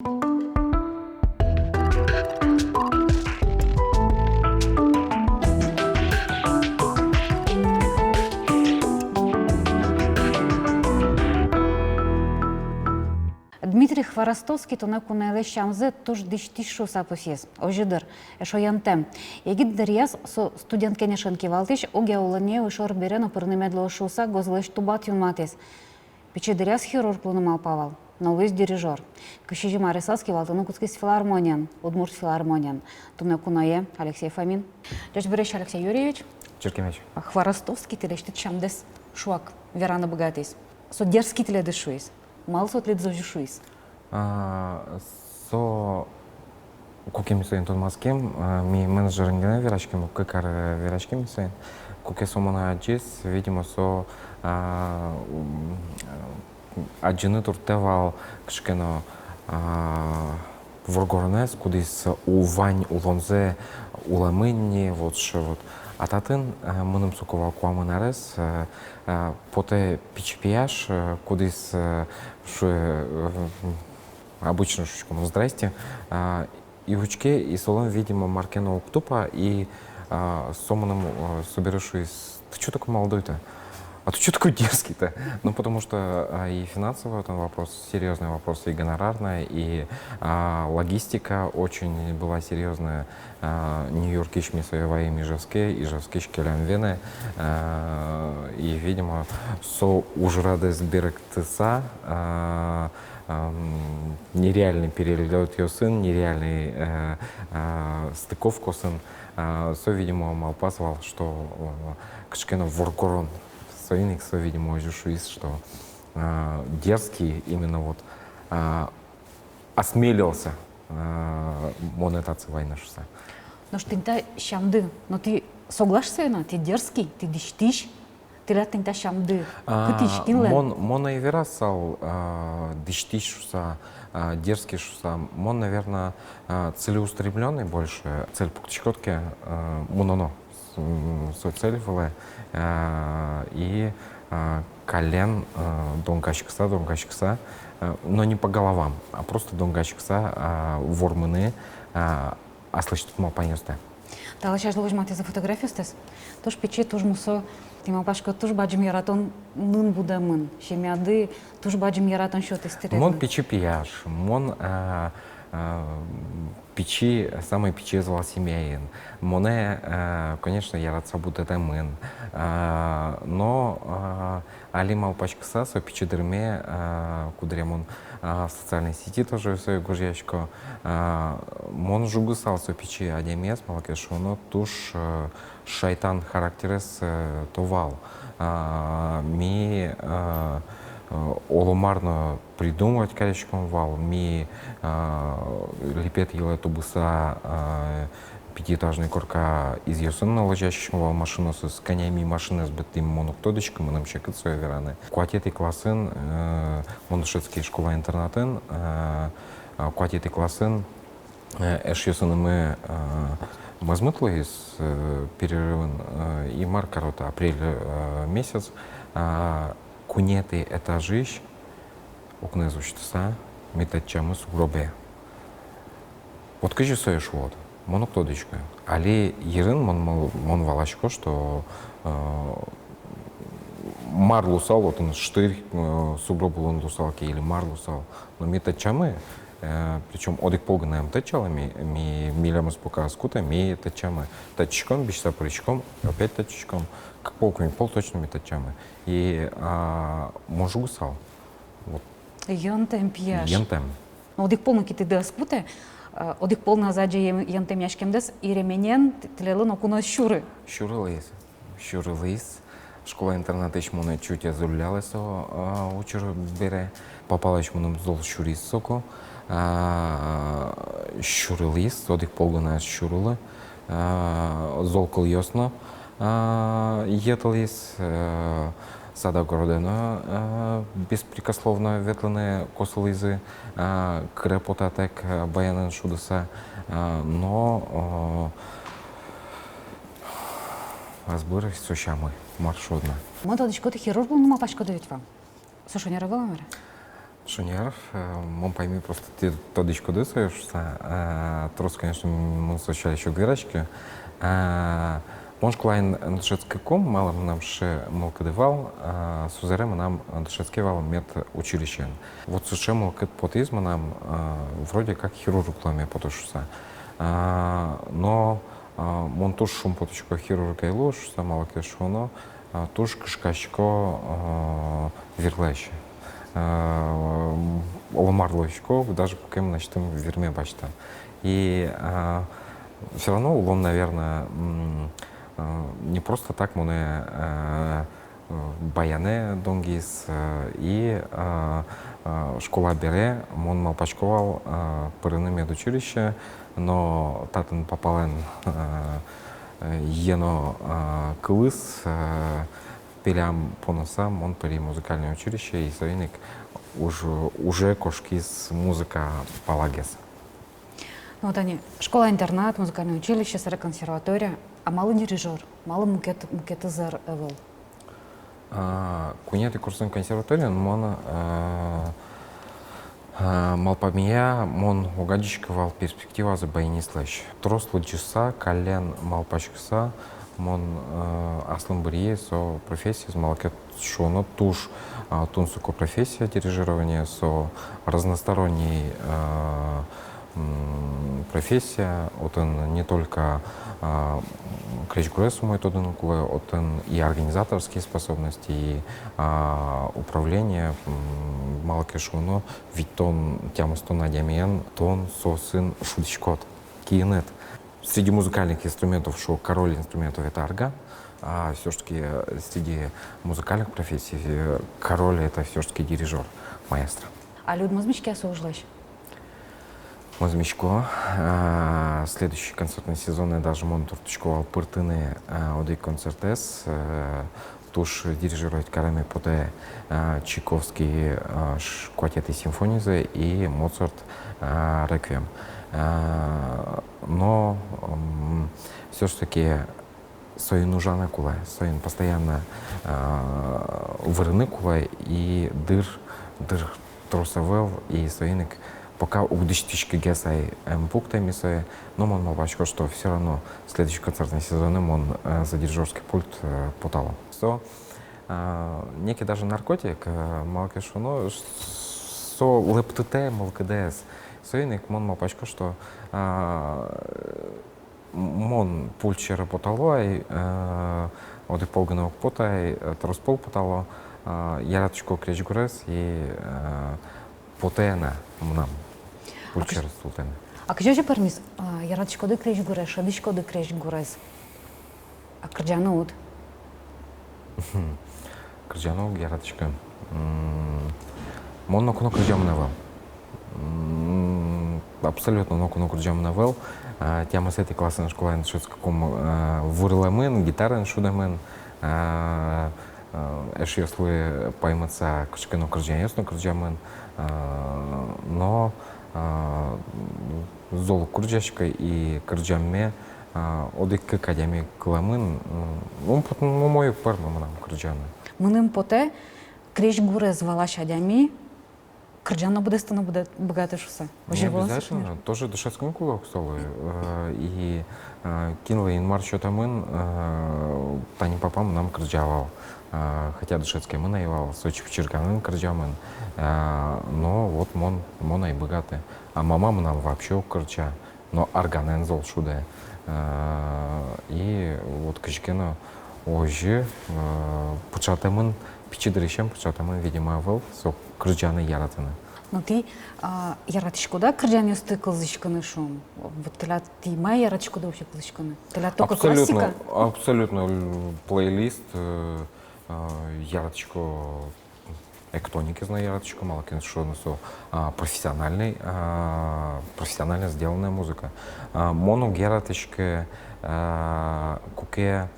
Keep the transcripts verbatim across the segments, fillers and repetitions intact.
Дмитрий Хворостовский туннэ куноелэсь сямзэ туж дӥсьтӥсь шуыса пусйиз. Озьы дыр, эшшо йӧнтэм. Егит дыръяз со студент кенешен кивалтӥсь, огъя улонэ уйшор бере но пырыны мед луоз шуыса гозлэсь тубат юнматӥз. Пичи дыръяз хирург луыны малпа вал, но луиз дирижёр. Кызь сизьым аресаз кивалтыны кутскиз филармониен, Удмурт филармониен. Туннэ куное Алексей Фомин. Ӟечбуресь, Алексей Юрьевич. Ӟечбуресь. Хворостовский тӥлесьтыд сямдэс шуак вераны быгатӥз. Со дерзкий тӥледыз шуиз. Малы со тӥледыз озьы шуиз? А, со, куке ми соин тодматским, а, ми менеджерен гинэ вераським, кык ар вераським ми соин. Куке со монэ адӟиз, видимо, со, а, м, адӟыны туртэ вал кыӵе ке но, а, воргоронэз, кудӥз у-, вань улонзэ улэмын ни, вот сыӵе вот. А татын, а, мыным соку вал куамын арес, а, а, потэ пичи пияш, а, кудӥз, а, шуэ, э, обычно шуиськом: «Здрасте». А, и учке, и солэн, видимо, мар ке но уг тупа, и, а, со мыным, а, собере шуиз: «Ты чё такой молодой-то? А ты чё такой дерзкий-то?» Ну, потому что, а, и финансовый отын вопрос, серьёзный вопрос, и гонорарная, и, а, логистика очень была серьёзная. А, Нью-Йоркысь ми сое ваим Ижевске, Ижевскысь келям Венае, а, и, видимо, со ужрадэз берыктыса, а, ам, нереальный перелётъёсын, нереальный, э, а, стыковкаосын, а, со, видимо, малпаз вал, что, э, кыӵе ке но воргорон. Соин ик со, видимо, озьы шуиз, что, а, дерзкий именно вот, а, осмелился, а, монэ татчы вайыны шуыса. Нош тӥни та сямды, но тӥ соглаш сое на, тӥ дерзкий, тӥ дӥсьтӥсь, тӥляд тӥни та сямды, а, кытысь, кинлэн? Мон, мон ӧй верасал, а, дӥсьтӥсь шуыса, а, дерзкий шуыса. Мон, наверное, а, целеустремлённый больше. Цель пуктӥськод ке, а, мыноно с-, м, со цель вылэ, а, и, а, каллен, а, донгаськыса, донгаськыса, а, но не по головам, а просто донгаськыса, а, вормыны, а, аслэсьтыд малпанъёстэ. Талэсь азьло возьматӥзы фотографиостэс. Туж пичи, туж мусо, тӥ, малпасько, туж бадӟым яратонын будэмын. Семьяды туж бадӟым яратон сётӥз тӥледлы. Мон пичи пияш, мон, а, а, пичи, самой пичиез вал семьяын. Монэ, а, конечно, яратыса будэтэмын. А, но, а, али малпаськыса, со пичи дырме, а, куддыръя мон, а, в социальной сети тоже сое гожъясько. А, мон жугысал со пичи адямиез, малы ке шуоно, туж, э, шайтан характерез, э, то вал. А, ми, э, э, оломар но придумывать кариськом вал, ми, а, липет йылэ тубыса, а, пятиэтажной корка изъёсын но лэзиськом вал машинаосыз. Кӧня ми машинаез быдтӥм, мон уг тодӥськы, мыным секыт сое вераны. Куатетӥ классын, э, мон дышетски школа-интернатын, э, а, куатетӥ классын, э, эшъёсынымы, э, мӧзмыт луиз, э, перерывын, э, и мар карод, апрель, э, месяц, а, куинетӥ этажысь укноез усьтыса, ми тэтчамы сугробе. Вот кызьы сое шуод, мон уг тодӥськы. Али йырын мон, мон, мон валасько, что, э, мар луысал, отын штырь, э, сугроб улын луысал ке, или мар луысал. Но ми тэтчамы, э, причём одӥг пол гинэ ӧм тэтчалэ, ми, ми, милемыз пока ӧз кутэ, ми тэтчамы. Тэтчиськом, бичса пыриськом, опять тэтчиськом. Кык пол, куинь пол точно ми тэтчамы. И, а, мон жугысал. Вот. Йӧнтэм пияш. Йӧнтэм. Но одӥг пол но ке тӥды ӧз кутэ, э, одӥг пол но ӧз адӟе йӧн-, йӧнтэмъяськемдэс, и ременен т-, тӥледлы ноку но ӧз сюры. Сюрылӥз. Сюрылӥз. Школа-интернатысь монэ чуть ӧз уллялэ со, а, учыр бере. Папалэсь мыным зол сюриз соку. А, сюрылӥз, одӥг пол гинэ ӧз сюрылы. А, зол кылъёс но, а, йӧтылӥз, э, сад-огородэ но, э, беспрекословно ветлыны косылӥзы, а, кыре потатэк, э, баянэн шудыса, а, но, э, ӧз быры со сямы, мар шуод на. Мон тодӥсько, тӥ хирург луыны малпаськоды ведь вал? Со шонер ӧвӧл-а, мар-а? Шонер, э, мон пайми, просто тӥ тодӥськоды сое шуса, э, трос, конечно, мон со сярысь уг вераськы. Э, мон школаын дышетскыкум, малы мынам сыӵе мылкыды вал, э, сузэре мынам дышетске вал медучилищеын. Вот сыӵе мылкыд потӥз мынам, э, вроде как хирург луэме потэ шуса. Э, но, э, мон туж шумпотӥсько хирург ӧй луы шуса, малы ке шуоно, э, туж кышкасько, э, вирлэсь. Э, оломар луисько, даже куке мынэсьтым вирме басьто. И, э, всё равно улон, наверное, м, э, не просто так монэ, э, э, баянэ донгиз, э, и, э, э, школа бере мон малпасько вал, э, пырыны медучилище, но татын папалэн, э, э, ено, э, кылыз, э, пелям поноса мон пыри музыкальное училище, и соин ик уж-, уже кошкиз музыка палагес. Ну вот ини, школа-интернат, музыкальное училище, сэре консерватория. А малы дирижёр? Малы мукет, мукетыз ӧвӧл? А, куинетӥ курсын консерваториын мон, а, а, малпамъя, мон уг адӟиськы вал перспективазэ баянистлэсь. Трос лыдӟыса, каллен малпаськыса, мон, а, аслым быръи со профессиез, малы ке шуоно туж, а, тунсыко профессия дирижирование, со разносторонний, а, м, профессия, отын не только, а, м, крезьгурез умой тодыны кулэ, отын и организаторские способности, и, а, управление, м, малы ке шуоно, витьтон, тямыстон адямиен тон соосын шудӥськод, киыныд. Среди музыкальных инструментов, шуо, король инструментов — это орган, а всё ж таки, э, среди музыкальных профессий, э, король — это всё ж таки дирижёр, маэстро. А али уд мӧзмиськы-а со ужлэсь? Мӧзмисько. А, следующий концертный сезонэ даже мон турттӥсько вал пыртыны, а, одӥг концертэз, э, туж дирижировать кареме потэ, а, Чайковский, а, ш-, куатетӥ симфонизэ и Моцарт, а, реквием. А, но, м, всё ж таки соин ужаны кулэ, соин постоянно, а, вырыны кулэ, и дыр, дыр трос ӧвӧл, и соин ик пока уг дӥсьтӥськы гес ай, м, пуктэме сое, но мон малпасько, что всё равно следующий концертный сезонэ мон, э, за дирижёрский пульт, э, потало. Со, а, некий даже наркотик, э, малы ке шуоно, ш-, со лэптытэ мылкыдэз. Соин ик мон малпасько, что, а, м-, мон пульт сьӧры потало ай, э, одӥг пол гинэ уг поты ай, э, трос пол потало, э, яратӥсько крезьгурез и, э, потэ на мынам пульт сьӧры султэме. А кызьы озьы пӧрмиз, а, яратӥськоды крезьгурез, шӧдӥськоды крезьгурез, а кырӟаны уд? Кырӟаны уг яратӥськы. М, мон ноку но кырӟамын ӧвӧл. М, абсолютно ноку но кырӟамын ӧвӧл. А, тямысэтӥ классын школаын дышетскыкум, а, вурылэмын, гитараен шудэмын. А, а, эшъёслы паймытса, кыӵе ке но кырӟанъёс но кырӟамын. А, но, а, зол уг кырӟаськы и кырӟамме, а, одӥг-кык адями кылэмын, м, ум пот-, умой уг пӧрмы мынам кырӟаны. Мыным потэ, крезьгурез валась адями кырӟан но быдэстыны быгат-, быгатэ шуса. Ну, озьы вал, обязательно. Тоже дышетскыны кулэ ук солы. Э, и, э, кинлы Инмар сётэмын, э, тани папа мынам кырӟа вал. Э, хотя дышетскемын ӧй вал, со чипчирканын кырӟамын. Э, но вот мон, мон ӧй быгаты. А мама мынам вообще уг кырӟа. Но органэн зол шудэ. Э, и вот кызьы ке но озьы, э, пыӵатэмын, пичи дырысен пыӵатэмын, видимо, ӧвӧл со кырӟаны яратыны. Но тӥ, а, яратӥськоды-а кырӟанъёсты кылзӥськыны, шуом? Вот тӥляд тӥ мае яратӥськоды вообще кылзӥськыны? Тӥляд только классика? Абсолютно, абсолютно, л-, плейлист, э, э, яратӥсько Эктоникез но яратӥсько, малы ке шуоно со, а, профессиональный, а, профессионально сделанная музыка. А, мон уг яратӥськы, а, куке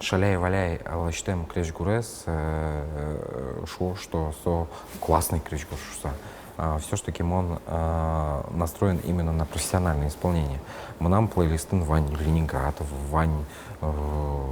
шаляй-валяй лэсьтэм крезьгурез, э, шуо, что со классный крезьгур шуса. А, всё ж таки мон, а, настроен именно на профессиональное исполнение. Мынам плейлистын вань Ленинград, вань, э,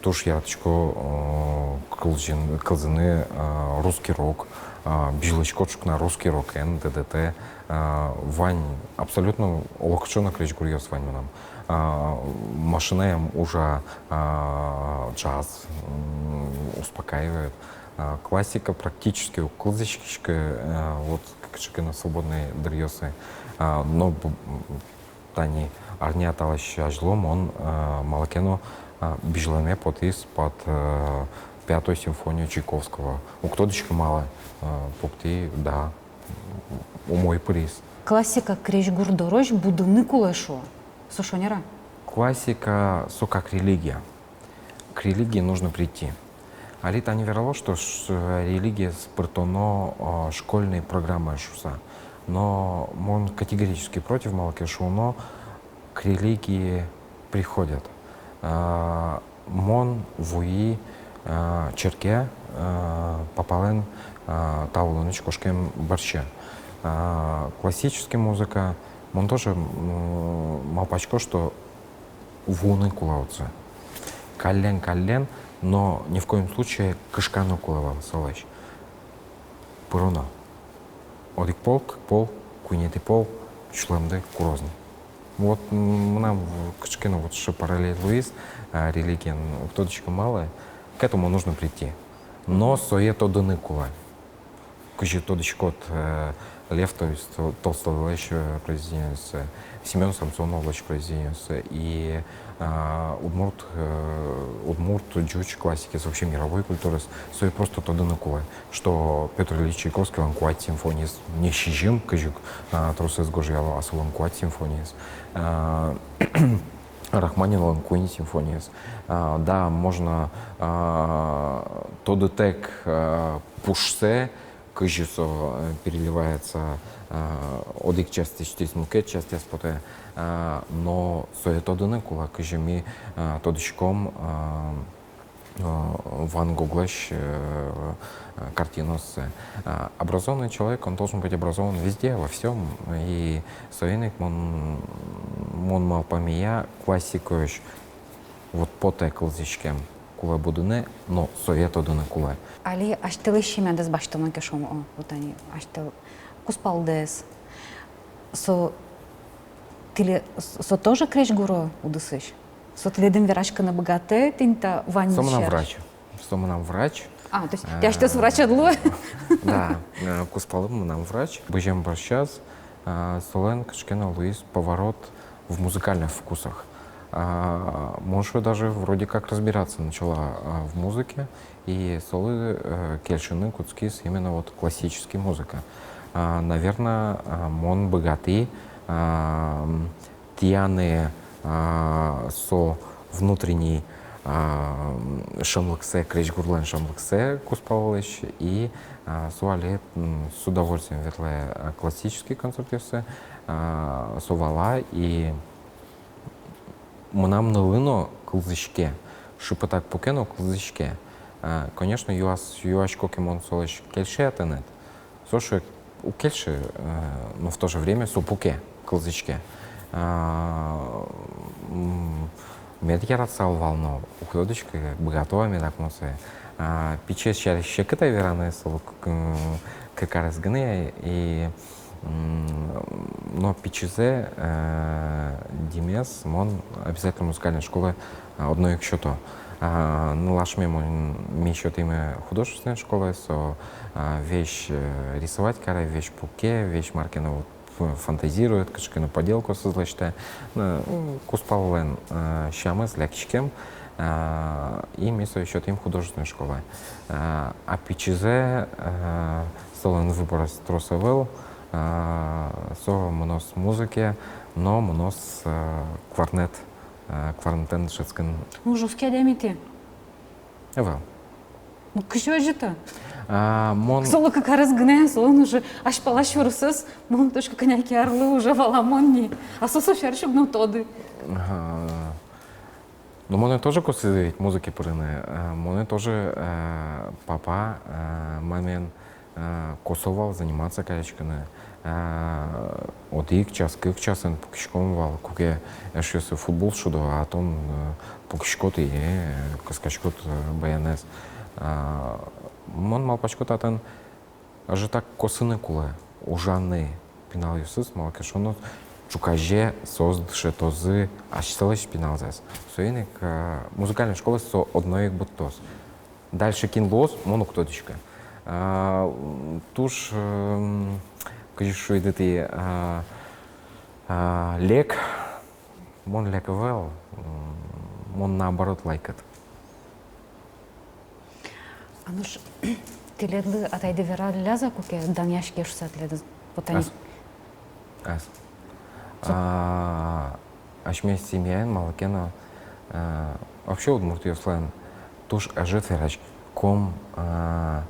Туж яратӥсько, э, кылзын-, кылзыны, э, русский рок, э, бызьылӥсько ӵукна русский рокен, ДДТ, э, вань абсолютно олокыӵе но крезьгуръёс вань мынам. Э, машинаям ужа, э, джаз, м, успокаивает. Э, классика практически уг кылзӥськиськы, э, вот кыӵе ке но свободной дыръёсы. Э, но б-, м, тани арня талэсь азьло мон, э, малы ке но, э, бызьылэме потӥз под, э, пятую симфонию Чайковского. Уг тодӥськы малы, э, пуктӥ, да, умой пыриз. Классика крезьгур дорозь будыны кулэ, шуо. Со шонер-а? Классика, со как религия. К религии нужно прийти. Али тани верало, что ш-, религиез пыртоно, э, школьной программае шуыса. Но мон категорически против, малы ке шуоно, к религии приходят. А, мон вуи, а, черке, а, папалэн, а, та улонысь кошкем бӧрсьы. А, классический музыка, мон тоже, м, малпасько, что вуыны кулэ отчы. Каллен, каллен, но ни в коем случае кышканы кулэ ӧвӧл солэсь. Пыроно. Одӥг пол, кык пол, куинетӥ пол сюлэмды куроз ни. Вот, м, мынам в-, кыӵе ке но вот сыӵе параллель луиз, а, религиен, уг тодӥськы малы, к этому нужно прийти. Но сое тодыны кулэ. Кызьы тодӥськод, э, Лев Тол-, Тол-, Толстойлэсь, э, произведениосыз, Семён Самсоновлэсь произведениосыз, и, а, удмурт, э, удмурт, ӟуч классикаез, вообще мировой культураез, сое просто тодыны кулэ, что Пётр Ильич Чайковскийлэн куать симфониез, не сизьым, кызьы ик, а, тросэз гожъяло, а солэн куать симфониез. А, Рахманинлэн куинь симфониез. А, да, можно, а, тодытэк, а, пушсэ, кызьы со, э, переливается, а, одӥг частьысьтыз мукет частьяз потэ, а, но сое тодыны кулэ, кызьы ми, а, тодӥськом, а, а, Ван Гоглэсь, э, картинаоссэ. А, образованный человек, он должен быть образован везде, во всём. И соин ик мон, мон малпамея, классикаысь вот потэ кылзӥськем кулэ будыны, но сое тодыны кулэ. Али асьтэлэсь семьядэс басьтоно ке, шуом, о, вот али асьтэлы кузпалдэс. Со тӥле, со тоже крезьгур-а удысысь? Со тӥледын вераськыны быгатэ, тӥни та вань сярысь? Со мынам врач. Со мынам врач. А, то есть, а, тӥ асьтэос врач-а луэ? Да, э, кузпалым мынам врач. Бызем бӧрсяз, а, солэн кыӵе ке но луиз поворот в музыкальных вкусах. А, мон шуо, даже вроде как разбираться начала, а, в музыке, и солы, э, кельшыны кутскиз именно вот классический музыка. А, наверно, а, мон быгатӥ, а, м, тӥяны, а, со внутренний, а, м, шӧмлыксэ, крезьгурлэн шӧмлыксэ кузпаллэсь, и, а, со али, м, с удовольствием ветлэ, а, классический концертъёсы, а, со вала, и мынам нылы но кылзӥське, шыпытак пуке но кылзӥське. А, конечно, юас-, юасько ке мон солэсь: кельше-а тыныд? Со шуэ: уг кельшы, э, но в то же время со пуке, кылзӥське. А, м, мед яратысал вал но, уг тодӥськы, быгато-а меда мон сое. А, пичиез сярысь секыт-а вераны, солы к-, к-, кык арес гинэ, и, м, но пичизэ, э, Димаез мон обязательно музыкальной школае, а, одно ик сёто. А, нылашме мон, ми сётӥмы художественной школае, со, а, весь, э, рисовать каре, весь пуке, весь мар ке но вот ф-, фантазирует, кыӵе ке но поделкаосыз лэсьтэ. Ну, м, кузпаллэн, э, сямыз лякиськем, а, и ми сое сётӥм художественной школае. А, а пичизэ, э, солэн выборез трос ӧвӧл, а, со мыноз музыке, но мыноз, э, кларнет, э, кларнетэн дышетскыны. Ну, жёсткий адями тӥ. Ӧвӧл. Ну, кызьы озьы-то? А, мон... Солы кык арес гинэ, солэн уже азьпала сюресэз, мон, точка, кӧня ке арлы уже валамон ни. А со со сярысь уг но тоды. Ага. Ну, монэ тоже косӥзы ведь музыке пырыны. Э, монэ тоже, э, папа, э, мамаен, А, косо вал заниматься кариськыны. А, одӥг час, кык часын пукиськом вал, куке эшъёсы футбол шудо, а тон, э, пукиськод и, э, кыскаськод, э, баянэз. А, мон малпасько, татын ӧжытак косыны кулэ ужаны пиналъёсыз, малы ке шуоно, ӵуказе соос дышетозы асьсэлэсь пиналзэс. Соин ик, э, музыкальной школаез со одно ик быдтоз. Дальше кин луоз, мон уг тодӥськы. А, м, туж, м, кызьы шуиды тӥ, а, а, лек, мон лек ӧвӧл, м, мон наоборот лайкыт. А нош тӥледлы атайды вералляз-а, куке данъяське шуса тӥледыз? Вот они. Ас. Ас. Со- А, асьме семьяын малы ке но, а, вообще удмуртъёслэн туж ӧжыт вераськом, а,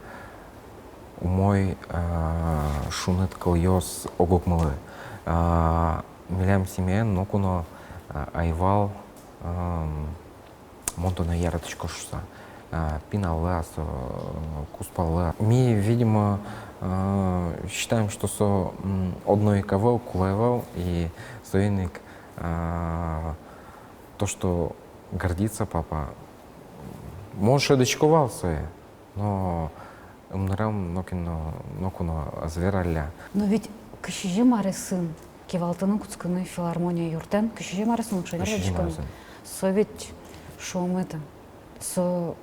умой, а, шуныт кылъёс ог-огмылы. А, милям семьяын ноку но, а, ӧй вал, ам, мон тонэ яратӥсько шуса, а, пиналлы-а со, кузпаллы-а. Ми, видимо, а, считаем, что со, м, одно ик ӧвӧл, кулэ ӧвӧл, и соин ик, а, то, что гордится папа, мон шӧдӥсько вал сое, но ымнырам нокин но, ноку но ӧз вералля. Но ведь кызь сизьым аресын кивалтыны кутскыны филармония юртэн, кызь сизьым аресын, шонер вераськом. Кызь сизьым аресын. Со ведь, шуом, это, со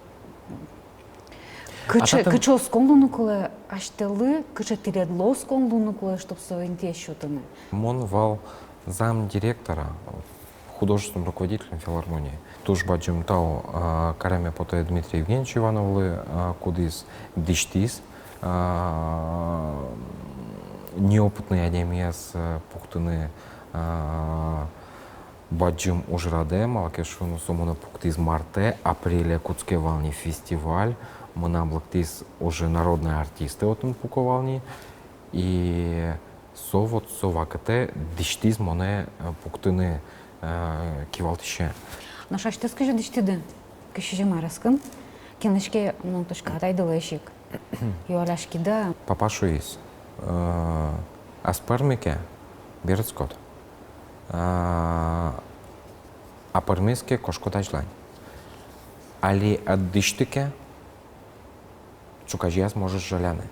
кыӵе, а татын кыӵе оскон луыны кулэ асьтэлы, кыӵе тӥледлы оскон луыны кулэ, чтоб со интыез сётыны. Мон вал замдиректора, художественным руководителем филармонии. Туж бадӟым тау, а, кареме потэ Дмитрий Евгеньевич Ивановлы, а, кудӥз дӥсьтӥз, а, неопытный адямиез, а, пуктыны, а, бадӟым ужрадэ, малы ке шуоно, со монэ пуктӥз мартэ, апреле кутске вал ни фестиваль, мынам лыктӥз уже народной артистэ отын пуко вал ни, и со вот со вакытэ дӥсьтӥз монэ, э, пуктыны, э, кивалтӥсе. Нош асьтэос кызьы дӥсьтӥды? Кызь сизьым арескын. Кинлэсь ке, ну, точка, атайдылэсь ик юалляськиды-а? Папа шуиз, э, ӧз пӧрмы ке, берытскод. Э, а пӧрмиз ке, кошкод азьлань. Али ӧд дӥсьты ке, ӵуказеяз можешь жаляны.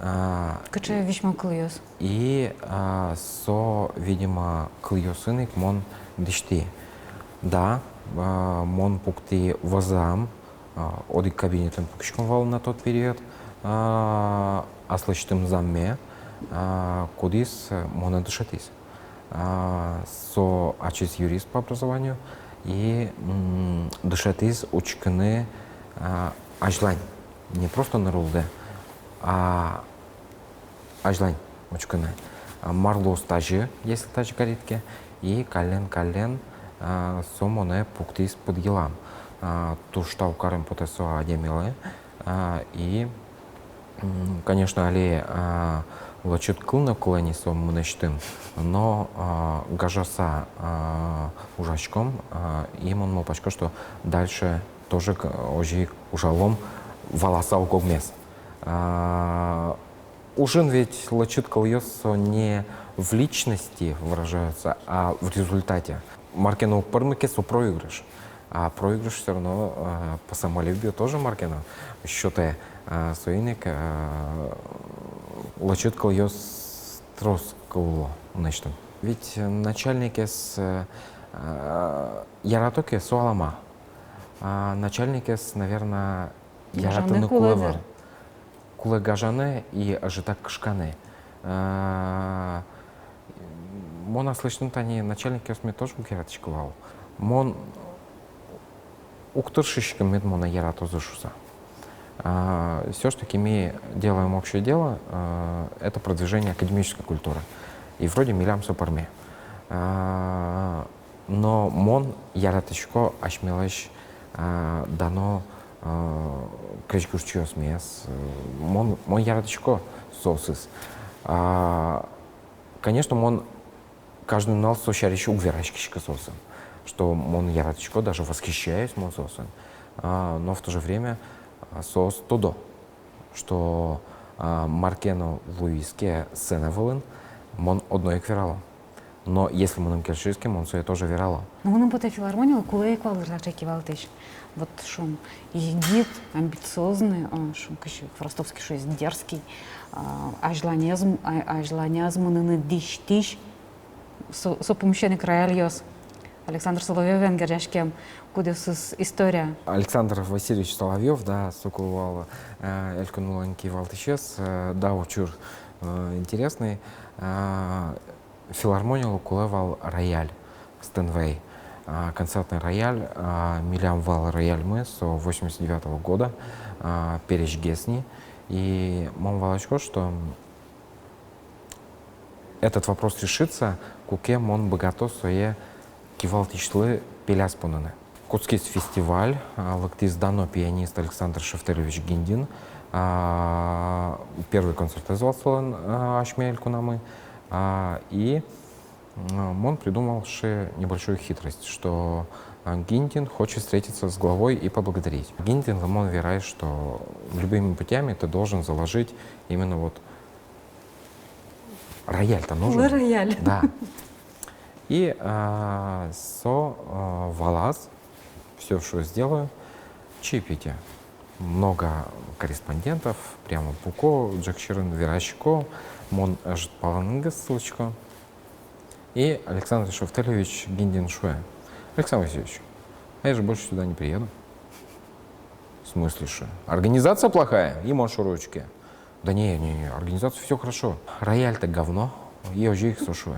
А, кыӵе визьмо кылъёс. И, а, со, видимо, кылъёсын ик мон дӥсьтӥ. Да, а, мон пуктӥ вӧзам, а, одӥг кабинетын пукиськом вал на тот период, а, аслэсьтым замме, а, кудӥз монэ дышетӥз. А, со ачиз юрист по образованию и, м, дышетӥз учкыны, а, азьлань. Не просто ныр улдэ, а азьлань учкыны. А, мар луоз тазьы, если тазьы карид ке. И каллен-каллен, а, со монэ пуктӥз пыд йылам. А, туж тау карем потэ со адямилы. А, и, м, конечно, али, а, лэчыт кыл но кулэ ни со мынэсьтым, но, а, гажаса, а, ужаськом, а, и мон малпасько, что дальше тоже к-, озьы ик ужалом валаса ог-огмес. А, ужын ведь лэчыт кылъёс со не в личности выражаются, а в результате. Мар ке но уг пӧрмы ке, со проигрыш. А проигрыш всё равно, э, по самолюбию тоже мар ке но сётэ, э, соин ик, э, лэчыт кылъёс трос кылло мынэсьтым. Ведь начальникез, э, э, ярато ке, со алама. А начальникез, наверное, яратыны кулэ вал. Кулэ гажаны и ӧжытак кышканы. А, мон аслэсьтым тани начальникъёсме тоже уг яратӥськы вал. Мон уг тыршиськы, мед монэ яратозы шуса. А, всё ж таки мы делаем общее дело, а, это продвижение академической культуры. И вроде милям со пӧрме. А, но мон яратӥсько асьмелэсь, а, дано, а, крезьгурчиосмес, э, мон, мон яратӥсько соосыз. А, конечно, мон каждый нунал со сярысь уг вераськиськы соосын, что мон яратӥсько, даже восхищаюсь мон соосын. А, но в то же время, а, соос тодо, что А, мар ке но луиз ке сцена вылын, мон одно ик верало. Но если мыным кельшиз ке, мон сое тоже верало. Но мыным потэ, филармонилы кулэ ик вал дыр таӵе кивалтӥсь. Вот, шуом, егит, амбициозный, а, шуом, кызьы Хворостовский шуиз, дерзкий, а, азьланяз м-, а, азьланяз мыныны дӥсьтӥсь, со, со пумысен ик рояльёс. Александр Соловьёвен герӟаськем кудъёсыз история. Александр Васильевич Соловьёв, да, соку вал, э, элькунлэн кивалтӥсез, э, да, учыр, э, интересный. Э, филармонилы кулэ вал рояль, Стенвей, э, концертный рояль, э, милям вал рояльмы, со восемьдесят девятого года, э, пересьгес ни. И мон валасько, что этот вопрос решится, куке мон быгато сое кивалтӥсьлы пеляз поныны. Кутскиз фестиваль, а, лыктӥз дано пианист Александр Шефтелевич Гиндин, а, первый концертэз вал солэн, а, асьме элькунамы, а, и, м, мон придумал ше небольшую хитрость, что, а, Гиндин хочет встретиться с главой и поблагодарить. Гиндинлы мон верай, что любыми путями ты должен заложить именно вот рояль-то нужен. Кулэ рояль. Да. И, а, со, а, валаз, всё, что сделаю, чаепитие. Много корреспондентов, прямо пуко, ӝӧк сьӧрын верасько, мон ӧжыт палэнын гес сылӥсько. И Александр Шефтелевич Гиндин шуэ: «Александр Васильевич, а я же больше сюда не приеду». «В смысле, шуэ? Организация плохая?» И мон шоры учке. «Да не, не, не, организация, всё хорошо. Рояль-то говно». И озьы ик со шуэ.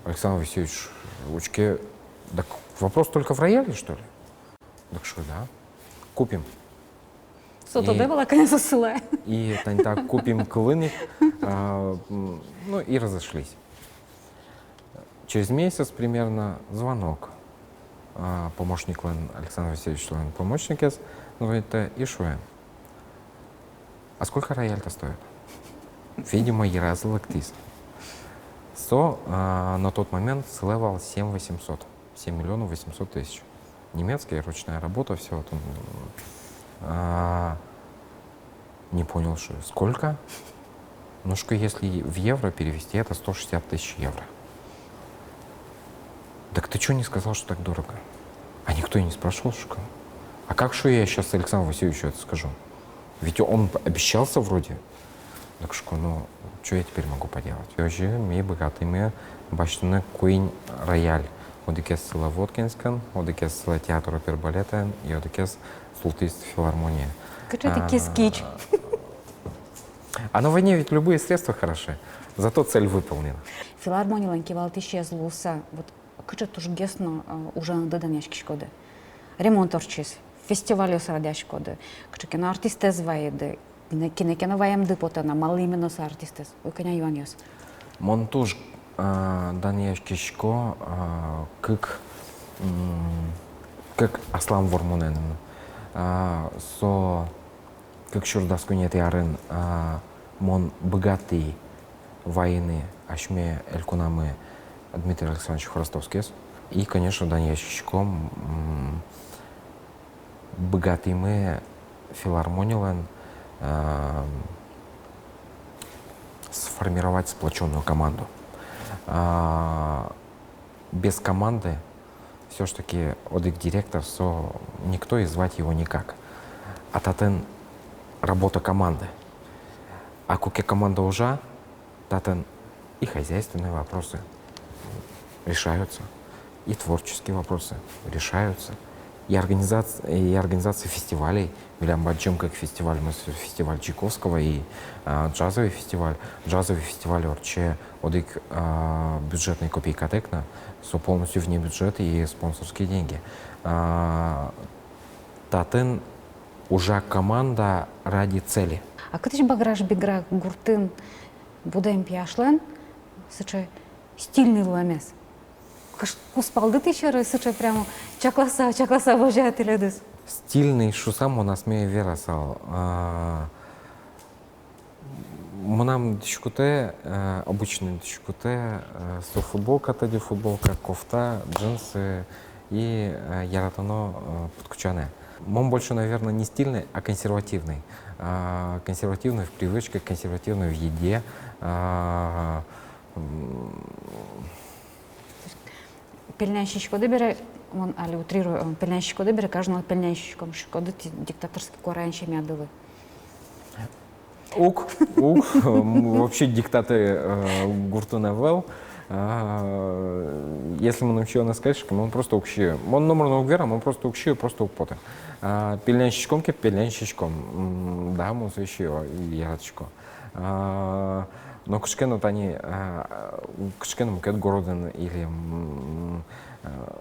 Александр Васильевич учке: «Так вопрос только в рояле, что ли?» Так шуэ: «Да. Купим». Со тодэ вал-а, кӧня со сылэ? И тани та «купим» кылын ик, а, м, ну, и разошлись. Через месяц примерно звонок, а, помощниклэн, Александр Васильевичлэн помощникез звонит, э, и шуэ: «А сколько рояль-то стоит?» Видимо, йыраз лыктӥз. Со, а, на тот момент сылэ вал семь восемьсот, семь миллионов восемьсот тысяч. Немецкая ручная работа, всё там. А, не понял, что сколько. Ну, что если в евро перевести, это сто шестьдесят тысяч евро. Так ты чё не сказал, что так дорого? А никто и не спрашивал, что. А как, что я сейчас Александру Васильевичу это скажу? Ведь он обещался вроде. Так что, ну, что я теперь могу поделать? И озьы ми быгатӥмы басьтыны куинь рояль. Одӥгез сылэ Воткинскын, одӥгез сылэ театр оперы и балетын, и одӥгез султӥз филармоние. Кыӵе тӥ кескич. А на войне ведь любые средства хороши, зато цель выполнена. Филармонилэн кивалтӥсез луыса, вот кыӵе тужгес но, э, ужаныды данъяськиськоды? Ремонт ортчиз, фестивальёс радъяськоды, кыӵе ке но артистэз вайиды, кинэ, кинэ ке но ваемды потэ на, малы именно со артистэз? Ой, кӧня юанъёс. Мон туж, а, данъяськисько, а, кык, м, кык аслам вормонэн. А, со кык сюрс дас куинетӥ арын, а, мон быгатӥ вайыны асьме элькунамы Дмитрий Александрович Хворостовскиез. И, конечно, данъяськисько, м, быгатӥмы филармонилэн, а, сформировать сплочённую команду. А, без команды всё ж таки одӥг директор, со никто и звать его никак. А татын работа команды. А куке команда ужа, татын и хозяйственные вопросы решаются, и творческие вопросы решаются, и организация, и организация фестивалей. Милям бадӟым кык фестивальмы, фестиваль Чайковского и, а, джазовый фестиваль. Джазовый фестиваль ортче одӥг, а, бюджетной копейкатэк но, со полностью вне бюджета и спонсорские деньги. А, татын ужа команда ради цели. А кытысь Баграш-Бигра гуртын будэм пияшлэн сыӵе стильный луэмез? Кыӵе кузпалды тӥ сьӧры сыӵе прямо чакласа, чакласа возьыт тӥледыз? Стильный шуса мон асме верасал. А, мынам дӥськутэ, э, обычный дӥськутэ, э, со футболка, тӧдьы футболка, кофта, джинсы и, э, яратоно, э, пыдкутчанэ. Мон больше, наверное, не стильный, а консервативный. А, консервативный в привычках, консервативный в еде. А, м, Пельнянь сиськоды бере, мон али утрирую, э, пельнянь сиськоды бере, каждый нунал пельнянь сиськом, шуиськоды, тӥ диктаторский куараен семьядылы. Уг, уг, м, вообще диктатор, э, гуртын ӧвӧл. А, если мыным сиёнэз кельше ке, мон просто уг сиы. Мон номыр но уг вера, мон просто уг сиы, просто уг поты. А, пельнянь сиськом ке, пельнянь сиськом. М, да, мон сое сиё, яратӥсько. А, но кыӵе ке но тани, а, кыӵе ке но мукет городын или, м, а,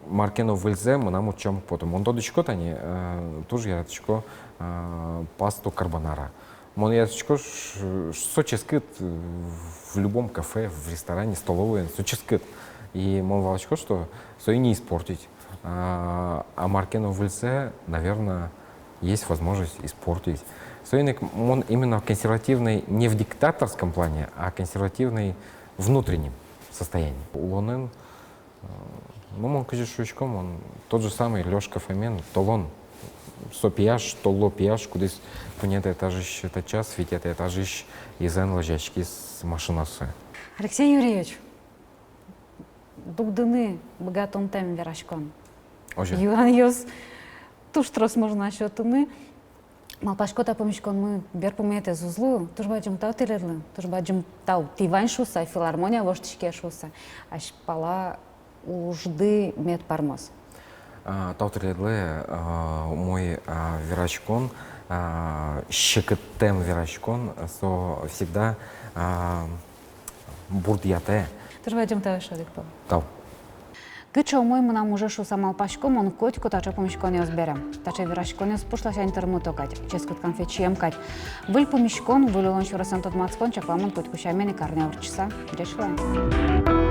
мар ке но выльзэ мынам утчам уг поты. Мон тодӥсько тани, э, туж яратӥсько, э, пасту карбонара. Мон яратӥсько, ш-, со ческыт, э, в любом кафе, в ресторане, столовойын, со ческыт. И мон валасько, что сое не испортить. А, а мар ке но выльзэ, наверное, есть возможность испортить. Соин ик мон именно консервативный не в диктаторском плане, а консервативный в внутреннем состоянии. Улонын, э, ну, мон кызьы шуисько, мон тот же самый Лёшка Фомин, толон. Со пияш, толло пияш, кудӥз куинетӥ этажысь татчаз, витетӥ этажысь изэн лӧзяськиз машинаосы. Алексей Юрьевич, дугдыны быгатонтэм вераськон. Озьы. Юанъёс туж трос можно сётыны. Малпасько, та пумиськонмы берпуметӥез уз луы. Туж бадӟым тау тӥледлы. Туж бадӟым тау тӥ вань шуыса, филармония воштӥське шуыса. Азьпала ужды мед пӧрмоз. А, тау тӥледлы, а, умой, а, вераськон, а, секытэм вераськон, со всегда, а, бурдъятэ. Туж бадӟым тау, шӧдык пол. Тау. Кыӵе умой мынам ужез шуыса малпасько мон котьку таӵе пумиськонъёс бере. Таӵе вераськонъёс пушласянь тырмыто кадь, ческыт конфет сием кадь. Выль пумиськон, выль улон сюресэн тодматскон чакламын котьку сямен ик арня ортчыса. Ӟеч луэ.